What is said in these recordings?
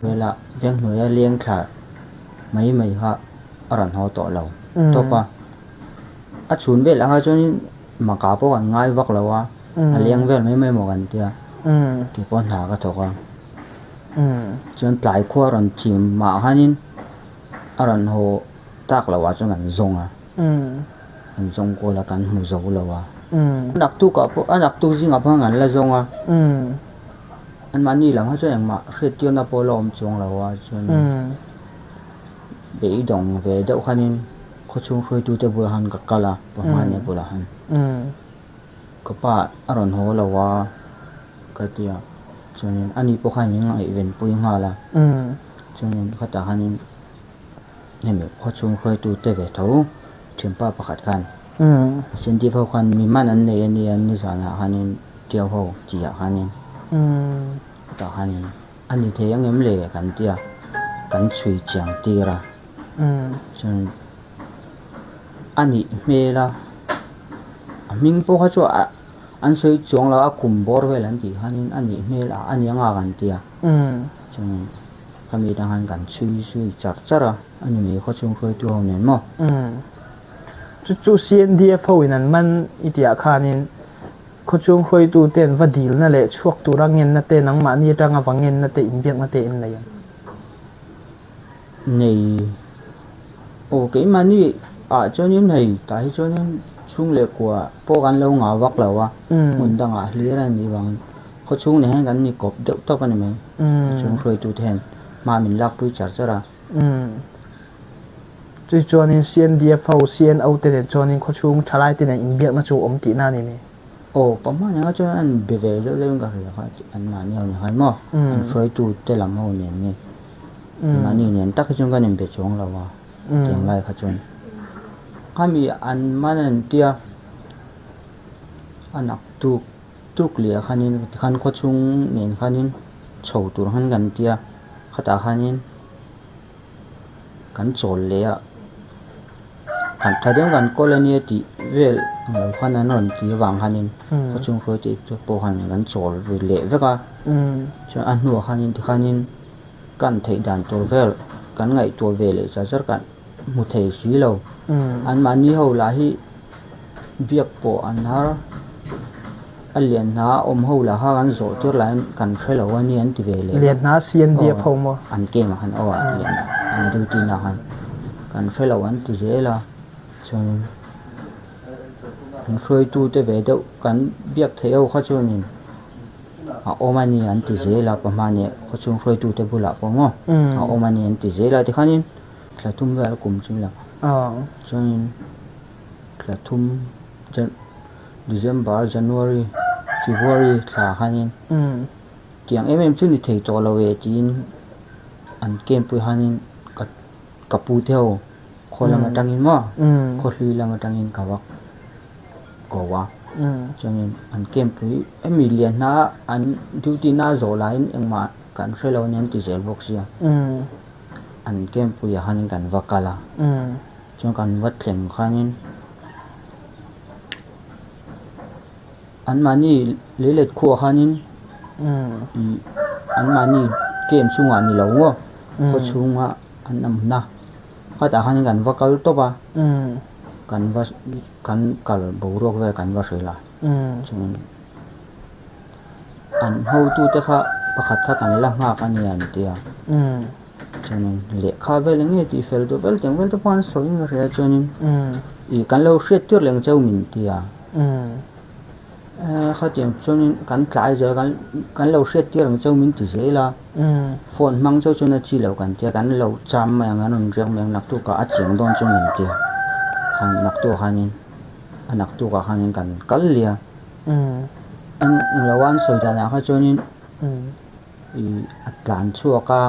Velah venghnuaia leng thla mai mai kha a rawn haw tawh lo tawp a. A chhun velah kha chuanin maka pawh kan ngai vak lo a, a leng vel mai mai maw kan tia tih pawh hna ka thawk a. Chuan tlai khua a rawn thim mah khanin a rawn haw tak loh ah chuan kan zawng a, kan zawng kual a kan hmu zo lo a. Naktukah pawh a naktuk zingah pawh khan kan la zawng a. Anmahni lam kha chuan engmah hriattirna pawh la awm chuang lo a, chuan beidawng ve deuh khanin khawchhung hruaitute bulah khan ka kal a, pa hmani bulah khan ka pa a rawn haw lo a ka ti a, chuanin ani pawh khan min ngaihvenpui nghal a, chuanin khatah khanin hemi khawchhung hruaitute ve tho thianpa pakhat khan Sindip ho khan mi man an nei a nia nizanah khanin Tiau ho tih ah khanin tah khanin a ni thei ang em le kan tia kan chhui chiang tir a chuan a nih hmel a a hming pawh kha chu an sawi chuang lo a kum bawr vel an tih khanin a nih hmel a a ni anga kan tia chuan khami atang khan kan chhui zui char char a a ni mai khawchhung hruaitu ho nen maw. Chu chu CNDF ho in an man i tih ah khanin Khawchhung hruaituten va dilna leh chhuak tura ngenna te, nangmahni atanga va ngenna te, inbiakna te in nei ang. Nei. Aw, keimahni ah chuanin hei tah hi chuanin chhung leh kua pawh kan lo ngah vak lo a, hmun dangah hlir a nih vangin khawchhung nen hian kan ni kawp deuh tawp a ni mai. Khawchhung hruaitute hian hma min lakpui char char a. Chui chuanin CNDF ho, CNO te nen chuanin khawchhung thalai te nen inbiakna chu awm tihna a ni mi? Aw, pahmah nen kha chuan an be ve deuh deuhin ka hria kha, anmahni ho nen khan maw, an hruaitu te lam ho nen nge, anmahni nen tak hi chuan kan inbe chuang lo a, tiang lai kha chuan. Khami an man an tia, a nak tuk tuk leh khanin tikhan khawchhung nen khanin chho tur khan kan tia, khatah khanin. Kan chawl leh a, han tha deuh kan kawl ania tih vel ang lo khan an rawn ti avang khanin khawchhung hruai tih te pawh khan kan chawl ri leh vek a, chuan a hnuah khanin tikhanin kan theih dan tur vel kan ngaihtuah ve leh char char kan hmu thei si lo, anmahni ho lah hi biak pawh an har. A lian hna a awm ho lah kha kan zawh tir lah in kan hre lo a ni an ti ve leh. Lian hna CNDF ho maw? An camp ah khan aw a lian an duty na khan kan hre lo an ti zel a, chuanin an hruaitu te ve deuh kan biak theih ho kha chuanin a awm a ni an ti zel a, pahmani khawchhung hruaitu te bulah pawh maw a awm a ni an ti zel a tikhanin thla thum vel kum chu la chuanin thla thum. December, January, February thla khanin tiang em em chu ni thei tawh lo e tiin an camp pui khanin ka ka pu te ho khaw lam atangin maw khaw hlui lam atangin ka va ko a chuanin an camp pui hemi lian hna an duty na zawh laiin engmah kan hre lo ania an ti zel bawk sia an camp puiah khanin kan va kal a. Chuan kan va thleng khanin anmahni leilet khuah khanin ih anmahni camp chhungah ni lo maw khaw chhunga an awmna khatah khanin kan va kal tawp a kan va kan kal boruak vel kan va hrilh a chuan an hotute kha pakhat kha kan la nghak a ni an ti a. Chuanin lehkha vel eng nge tih fel duh vel tiang vel te pawh an sawi in ka hria chuanin ih kan lo hriat tir leng cheu min ti a khatiang chuanin kan tlai zel kan kan lo hriat tir ang cheu min ti zel a phone hmang cheu chuan a chi loh kan tia kan lo cham mai ang an rawn riak mai ang naktuk ah a chiang dawn chu min ti a khan naktuk ah khanin a naktuk ah khanin kan kal lia an lo an sawi dan ah kha chuanin. Ih a tlan chhuak a,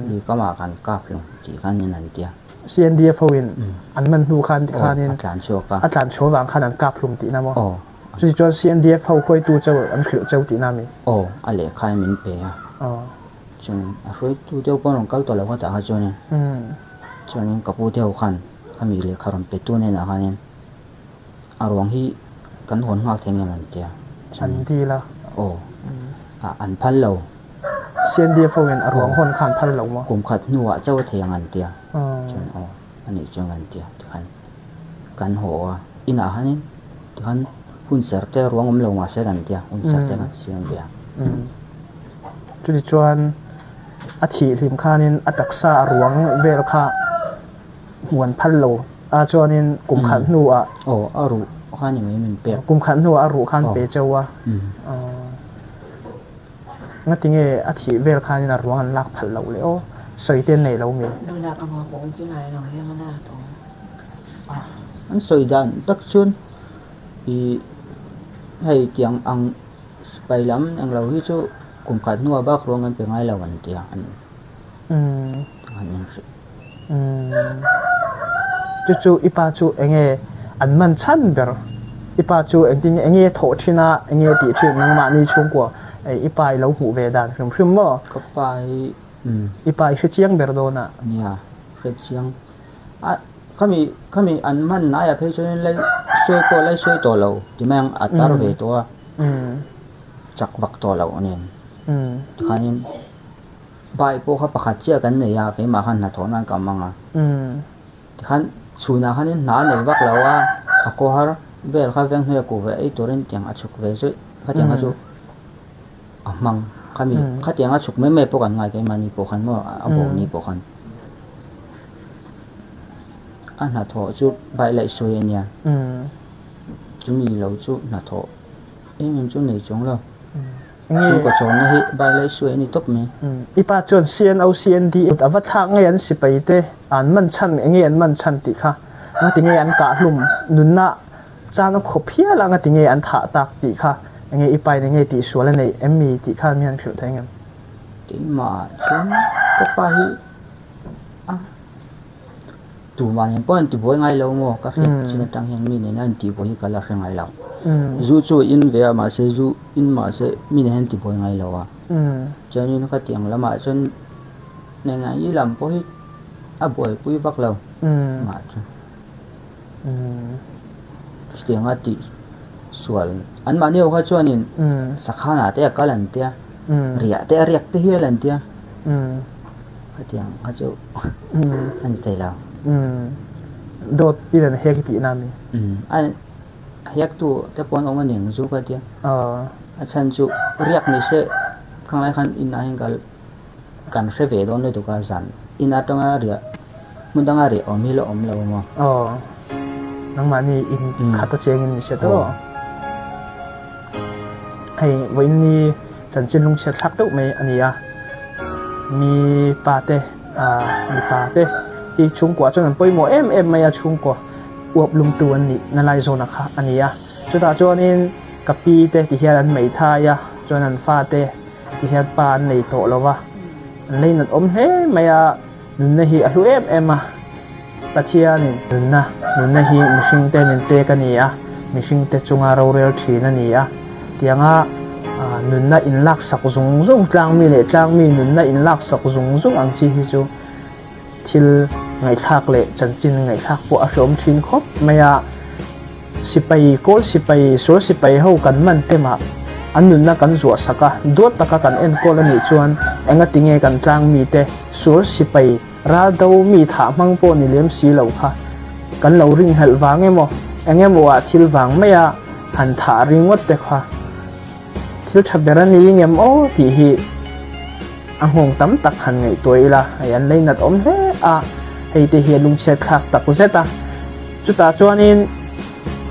lui kamah kan kap lo tih khan in an tia. CNDF ho in an man hnu khan ti khan in a tlan chhuak a. A tlan chhuah vang khan an kap hlum tihna maw? Aw. Chuti chuan CNDF ho hruaitu cheu an hrilh cheu tihna mi? Aw, a lehkha in min pe a. Aw. Chuan a hruaitu deuh pawh an rawn kal tawh lo kha tah kha chuanin. Chuanin ka pu te ho khan khami lehkha rawn pe tu hnenah khanin A ruang hi kan hawn nghak thei ngem an tia. An dil a. Aw. A an phal lo. CNDF ho in a ruang hawn kha an phal lo maw? Kum khat hnu ah cho a thei ang an tia. Cun aw anih cu an tia tikhan kan haw a inn ah khan in tikhan hunser te ruang um lo mahse kan tia hunser te kan siam ve a. Cuticun a thih hlim khan in a taksa a ruang vel kha hmuh an phal lo. Ahcun kum khat hnu ah aw a ruh kha ni mai min pek. Kum khat hnu ah a ruh khan pe cheu a. Ngatinge a thih vel khan in a ruang an lak phal lo le aw soi te nei lo mi. An soi dan tak chun i hei tiang ang sipai lam eng lo hi chu kum khat hnu ah bak ruang an pe ngai lo an tia an an in hrih. Cucu i pa cu enge an man chan ber? I pa cu engtin enge thawh ṭhin ah enge ti ṭhin nangmah nih chungkua i pa i lo hmuh ve dan hrimhrim maw? Ka pa hi I pa i hrechiang ber dawn ah. Nia, hrechiang. A khami khami an man nai ah phei chuan lai suai pawh lai suai tawh lo ti mai ang a tar ve tawh a. Chak vak tawh lo nen. Tikhanin Bike pawh kha pakhat chiah kan nei a, keimah khan hnathawh nan ka mang a. Tikhan chhunah khanin hna a nei vak lo a, a kawhar vel kha venghnuai a kuh ve ei turin tiang a chhuk ve zawih. Khatiang kha chu a hmang. Khami khatiang a chhuk mai mai pawh kan ngai keimahni pawh khan maw a bawhni pawh khan. A hnathawh chu bike laih sawi a nia. Chumi lo chu hnathawh em em chu nei chuang lo. Chhungkaw chawlhna hi Bailei suai a ni tawp mai. I pa chuan CNO CND a va thlak ngei an sipai te an man chhan enge an man chhan tih kha ngati nge an kah hlum nunna chan a khawp hial a ngati nge an thah tak tih kha enge i pa in enge tih sual a neih em mi tih kha mi han hrilh thei ngem. Keimah chuan ka pa hi a Tumah nen pawh an tibuai ngai lo maw? Ka hriat chin atang hian mi nena an tibuai hi ka la hre ngai lo. Zu chu a in ve a, mahse zu in mahse mi nen hian tibuai ngai lo a. Chuanin khatiang lamah chuan nengaih lam pawh hi a buaipui vak lo mah chu. Chutianga tih sual anmahni ho kha chuanin sakhanah te a kal an tia, riah te a riak te hial an tia. Khatiang kha chu a ni thei lo. Dawt i ran hek i tihna mi? A hek tu te pawh an awm a ning chu ka tia. A chhan chu riak ni se khanglai khan inah hian kal kan hre ve dawn lutuk a zan in atanga riah hmun danga riah awm hi la awm lo maw? Aw nangmahni in khat a cheng in ni se tawh. Hei vawiin ni chanchin lungchhiat thlak deuh mai a ni a, mi pa te mipa te hi chhungkua chuan an pawimawh em em mai a, chhungkua uap lumtu an nih na lai zawna kha a ni a, chutah chuanin ka pi te ti hian an meithai a, chuan an fa te ti hian pa an nei tawh lo va, an leinat awm hle mai a, nunna hi a hlu em em a, Pathianin nunna nunna hi mihringte min pek a ni a, mihringte chunga rorel thin a ni a, tianga nunna inlaksak zung zung tlangmi leh tlangmi nunna inlaksak zung zung ang chi hi chu thil ngaihthlak leh chanchin ngaihthlak pawh a hreawm thin khawp mai a. Sipai, kawl sipai, sual sipai ho kan man temah an nunna kan zuah sak a, duat taka kan enkawl a nih chuan engatinge kan tlangmite sual sipai Ral do mi thah hmang pawh ni lem si lo kha kan lo ringhelh vang emaw eng emaw ah thil vang mai a han thah ringawt te kha thil tha ber a ni ngem aw tih hi a nghawng tam tak han ngaihtuah ila hei an leinat awm hle a, hei te hi a lungchhiat thlak tak zet a, chutah chuanin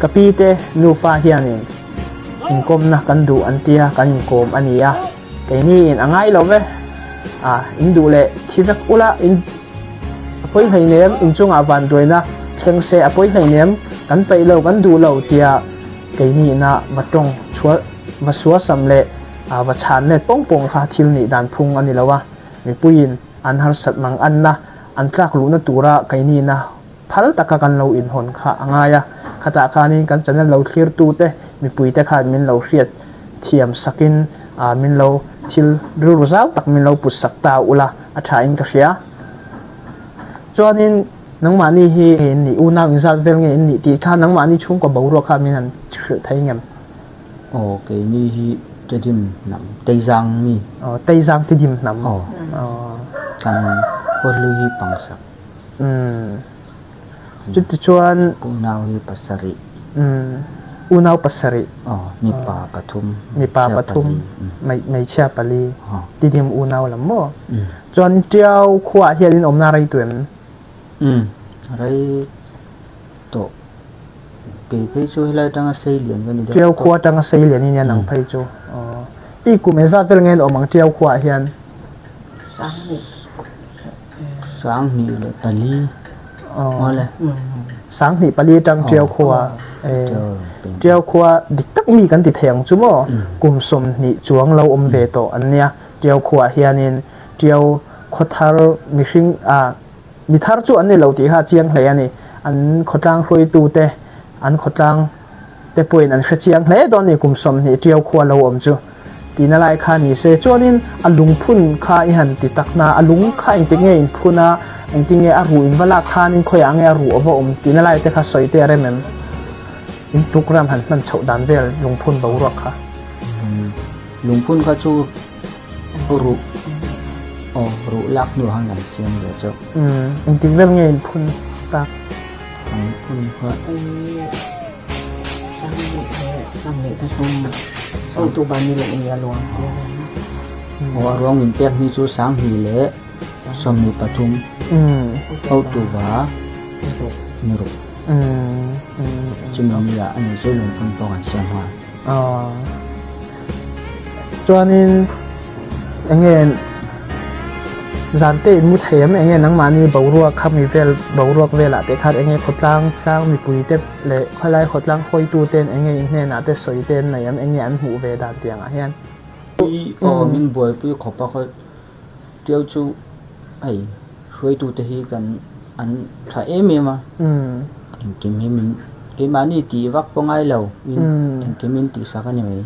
ka pi te nufa hianin inkawmna kan duh an tia kan inkawm a ni a. Keini in a ngai lo ve. A, in duh leh thi vek ula, in a pawi hleinem, in chungah vanduaina thleng se a pawi hleinem, kan peih lo, kan duh lo tia keini ina va tawng chhuah, va suasam leh va chhan let pawng pawng kha thil nih dan phung a ni lo a. Mipuiin an harsat mang anna, an tlak luhna tura keini ina phal taka kan lo inhawn kha a ngai a. Khatah khanin kan channel lo thlirtute, mipuite khan min lo hriat thiam sakin min lo thil rilru zau tak min lo put sak ta ula a tha in ka hria. Chuanin nangmahni hi nge in nih, unau inzat vel nge in nih tih kha nangmahni chhungkaw boruak kha min han hrilh thei ngem? Aw keini hi. Tedim hnam Teizang mi. Aw Teizang Tedim hnam. Aw. Kan khuahlui hi pangsak. Cuticun unau hi pasarih. Unau pasarih. Aw mipa pathum. Mipa pathum. Hmeichhia pali. Tidim unau lam maw? Cun Ṭiau khua ah hian in um na rei tu em? Rei tawh. Kei phei cu helai tanga sei lian ka ni deuh. Ṭiau khua tanga sei lian in nang phei cu. I kum e zat vel nge in um ang Ṭiau khua ah hian? 24. Awle. 24 tang Ṭiau khua. Ṭiau khua dik tak mi kan ti thei ang chu maw? Kum 20 chuang lo um ve tawh an nia. Ṭiau khua hianin Ṭiau khuathar mihring ah mithar chu an ni lo tih kha chiang hle a ni. An khawtlang hruaitu te an khawtlang te pawhin an hre chiang hle dawn ni kum 20 Ṭiau khua lo awm chu. Tina lai kha ni se chuanin a lungphun kha i han ti tak na a lung kha engtik nge in phun a engtik nge a ruh in va lak khanin khawiah nge a ruh a va awm tina lai te kha sawi te a rem em? In program han hman chhoh dan vel lungphun boruak kha. Lungphun kha chu ruh aw ruh lak hnu han kan siam ve chu. Engtik vel nge in phun tak? Lungphun kha Aw a ruang min pek ni chu 2023 October ni ruk. Chumi ni ah ani chu lungphun pawh kan siam nghal. Chuanin enge zan te in mu thei em enge nangmahni boruak kha mi vel boruak velah te khan enge khawtlang tlang mipui te leh khawlai khawtlang hawitu ten enge in hnenah te sawi te an nei em enge an hmuh ve dan tiangah hian. Aw min buaipui khawp a khaw ṭiau chu hei hruaitu te hi kan an ṭha em em a engkim hi min keimahni tih vak pawh ngai lo engkim in tihsak a ni mai.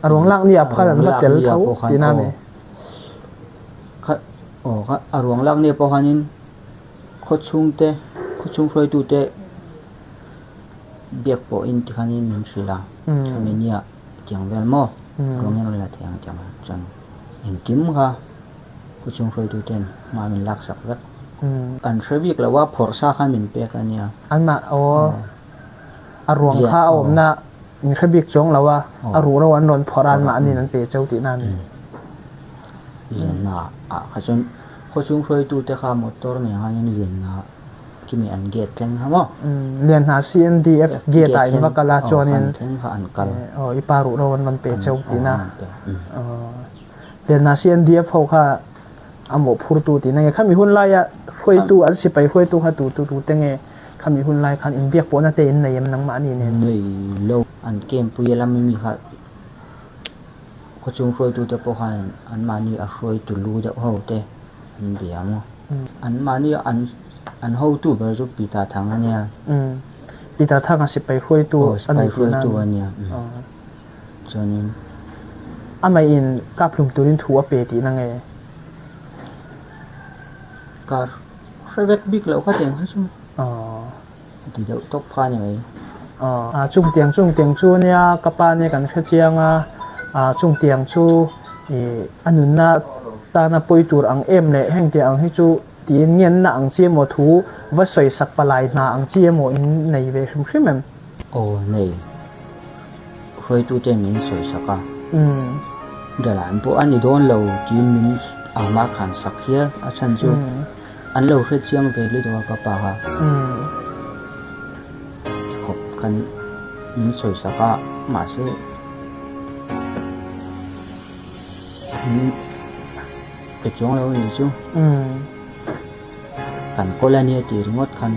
A ruang lak ni ah pawh khan an va tel tho tihna a ni. Aw a ruang lak ni ah pawh khanin khaw chhungte khaw chhung hruaitute biak pawhin tikhanin min hrilh a hemi nia tiang vel maw ruang hian rawn la thei ang tiang chuan engkim kha khaw chhung hruaituten hma min laksak vek. Kan hre bik lo a phawrh sa khan min pek a nia. Anmah aw a ruang kha a awmna in hre bik chuang lo a a ruh ro an rawn phawrh a anmahni an pe cheu tihna a ni. Lianna ah kha chuan khaw chhung hruaitute kha motor nen khanin Lianna kimi an gate thleng kha maw? Lianhna CNDF gate ah in va kal a chuanin thleng kha an kal. Aw i pa ruh ro an rawn pe cheu tihna. Lianhna CNDF ho kha a mawhphurtu tihna nge khami hun laia hruaitu an sipai hruaitu kha tu tu te nge Khami hun lai khan inbiak pawhna te in nei em nangmahni nen? Nei lo. An camp pui a lam mi kha khawchhung hruaitute pawh khan anmahni a hruaitu lu deuh ho te an bia maw? Anmahni an an hotu ber chu Peter Thang a nia. Peter Thang a sipai hruaitu a ni tihna. Sipai hruaitu a nia. Chuanin. Amah in kaphlum turin thu a pe tihna nge? Kar. Hre vek bik loh kha tiang kha chu ti deuh tawp kha a ni mai. A chung tiang chung tiang chu nia ka pa nia kan hre chiang a, a chung tiang chu ih a nunna tana pawi tur ang em leh heng tiang ang hi chu tiin ngenna ang chi emaw thu va sawi sak palai hna ang chi emaw in nei ve hrim hrim em? Aw nei. Hruaitute min sawi sak a. Dalan pawh a ni dawn lo tiin min ama khan sak hial a chhan chu an lo hre chiang ve lutuk a ka pa kha. Tikhawp khan min sawi sak a mahse min pe chuang lo a ni chu. Kan kawl a nia tih ringawt khan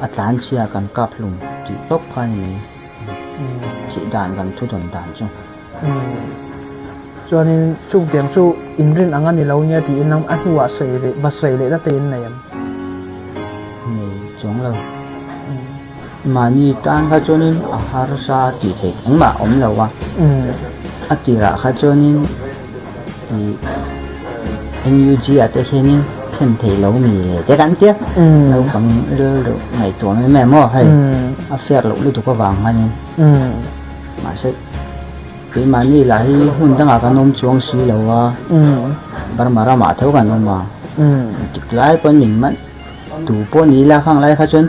a tlan chhia kan kap hlum tih tawp kha a ni mai. Thih dan kan thu dawn dan chu. Chuanin chung tiang chu inrin ang a ni lo nia tiin a hnuah sawi leh va sawi leh na te in nei em? Nei chuang lo. Mahni tan kha chuanin a harsa tih theih engmah a awm lo a. A tirah kha chuanin ih NUG ah te hianin thlen theih lo mi le te kan tia. Naupang rilru ngaihtuah mai mai maw hei a fair loh lutuk avang khanin mahse. Keimahni lah hi hmun dangah kan awm chuang si lo a, Burma ramah tho kan awm a, tik lai pawn min man tu pawh ni ila khang lai kha chuan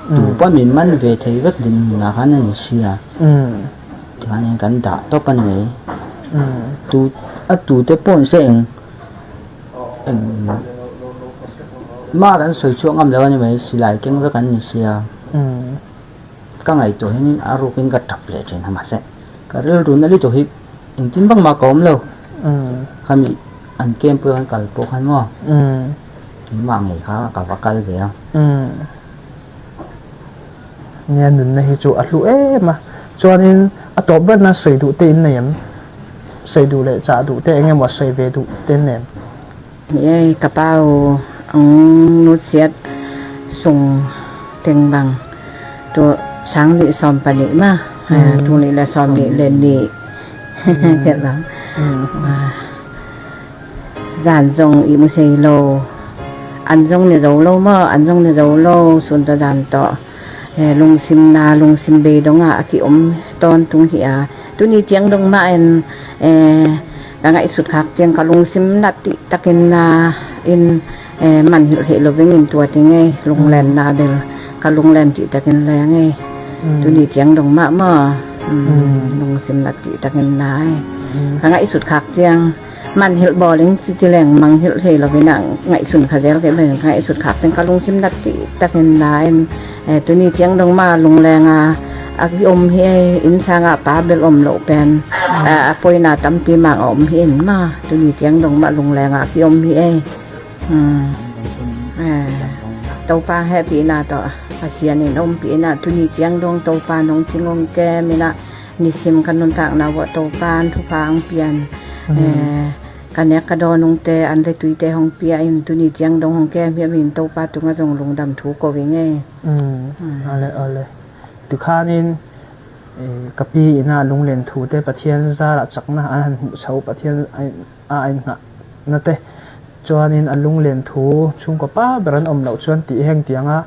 tu pawh min man ve thei vek din hmunah khan a ni si a, tikhan kan dah tawp a ni mai. Tu a tute pawh ni se eng eng mah kan sawi chhuak ngam lo a ni mai, silai keng vek an ni si a. Ka ngaihtuah hianin a rukin ka tap leh thin a mahse ka rilru na lutuk hi engtin vak mah ka awm lo. Khami an camp pawh an kal pawh khan maw keimah ngei kha ka va kal ve a. Nia nunna hi chu a hlu em a, chuanin a tawp berna sawi duh te in nei em? Sawi duh leh chah duh te eng emaw sawi ve duh te in nei em? Ni ka pa u ang nu chiat sung teng bang tu sang ni som pali ma tu ni le som ni le ni thiat bang zan zong i mu sei lo an zong ni zo lo ma an zong ni zo lo sun to zan to lungsim na lungsim be dong a ki om ton tung hi a tu ni tiang dong ma en Ka ngaihsut khak tiang ka lungsim nat ti takin na in man hilh he loving in tua ti ngei lunglen na bel ka lunglen ti takin le ngei tuni tiang dong ma ma lungsim nat ti takin na ai ka ngaihsut khak tiang man hilh boling chi ti leng mang hilh he lovin a ngaihsun kha zel ke ben ka ngaihsut khak tiang ka lungsim nat ti takin na in Tuni tiang dong ma lungleng ah a hi um hi inn sang ah pa bel um lo pen a poina tampi ma a um hi in ma tuni tiang dong ma lungleng ah hi um hi ei topa he pi na to pasian in um pi na tuni tiang dong topa nong chingong ke mina nisim kanun tak na wa topa an thupang pian Ka nek ka daw nung te an le tui te hong pia in tuni chiang dong hong kem hiam in topa tunga zong lungdam thu ko ving e. Ale ale. Tikhanin ka pi ina lunglen thu te Pathian zara chakna an han hmuh chho Pathian a in ngah na te chuanin a lunglen thu chhungkaw pa ber an awm loh chuan tih heng tianga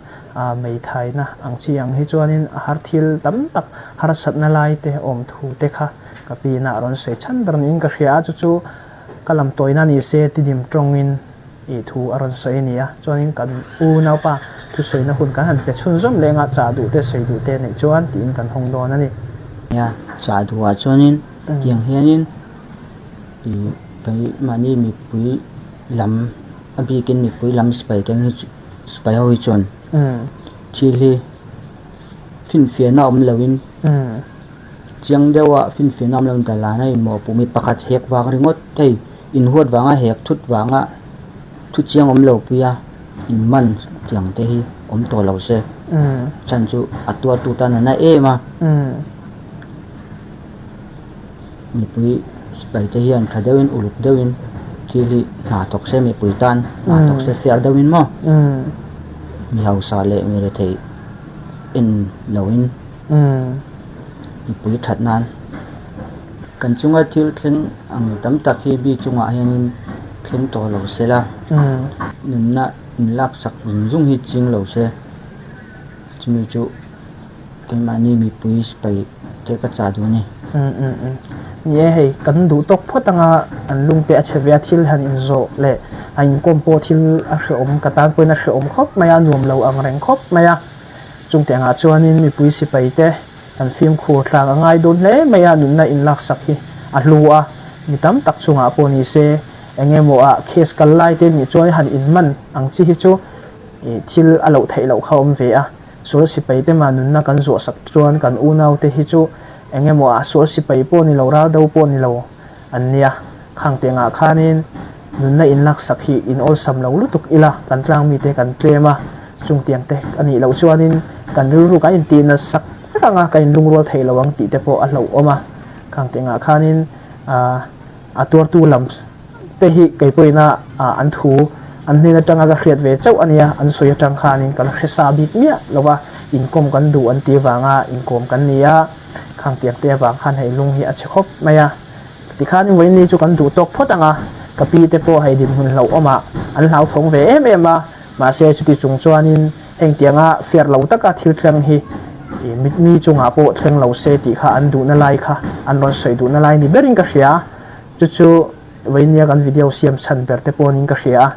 meithai na ang chi ang hi chuanin a har thil tam tak harsatna lai te awm thu te kha Ka pi inah rawn sawi chhan ber niin ka hria a, chu chu ka lam tawina ni se tidim tawngin i thu a rawn sawi a ni a. Chuanin kan u naupa thusawina hun kan han pe chhunzawm leng a, chah duh te sawi duh te neih chuan tiin kan hawng dawn a ni. Nia, chah duhah chuanin tiang hianin i keimahni mipui lam a bikin mipui lam sipai keng hi chu sipai ho hi chuan thil hi finfiahna awm loin Chiang deuha finfiahna awm lo in dalan a inmawh pum hi pakhat hek vang ringawt hei inhuat vanga hek thut vanga thu chiang awm lo pui a inman tiang te hi awm tawh lo se chhan chu a tuar tu tan a na em a mipui sipai te hian tha deuhin uluk deuhin thil hi hna thawk se mipui tan hna thawk se fiah deuhin maw mi hausa leh mi rethei en loin. Mipui that nan kan chunga thil thleng ang tam tak hi bi chungah hianin thleng tawh lo se la, nunna in laksak zung zung hi ching lo se, chumi chu keimahni mipui sipai te ka chah duh a ni. Ni e hei, kan duh tawk phawt anga an lungte a chhe ve a, thil han inzawh leh a inkawm pawh thil a hrehawm, ka tan pawhin a hrehawm khawp mai a, nuam lo ang reng khawp mai a. Chung tengah chuanin mipui sipaite kan fimkhur tlang a ngai dawn hle mai a, nunna inlaksak hi a hlu a, mi tam tak chungah pawh ni se eng emaw ah case kal lai te nih chuan han inman ang chi hi chu thil a loh theih loh kha awm ve a, sual sipaite mah nunna kan zuahsak chuan kan unaute hi chu eng emaw ah sual sipai pawh ni lo, ral do pawh ni lo an nia, khang tengah khanin nunna inlaksak hi in awlsam lo lutuk ila kan tlangmite kan tlem a. Chungtiang te a nih loh chuanin kan rilru kan intih nasak vek ang a, kan inlungrual thei lo ang tih te pawh a hlauhawm a. Khang tengah khanin a tuartu lam te hi kei pawhin a an thu an hnen atanga ka hriat ve chauh a nia, an sawi atang khanin ka la hre sa bik miah lo va, inkawm kan duh an tih avanga inkawm kan ni a, khang tiang te avang khan hei lung hi a chhe khawp mai a. Tikhan vawiin chu kan duh tawk phawt ang a, ka pi te pawh hei dinhmun hlauhawmah an hlauthawng ve em em a. Mahse, chuti chung chuanin hengtianga fiar lo taka thil thleng hi Mi chungah pawh thleng lo se tih kha an duhna lai kha an rawn sawi duhna lai ni berin ka hria. Chu chu veinia kan video siam chhan ber te pawhin ka hria.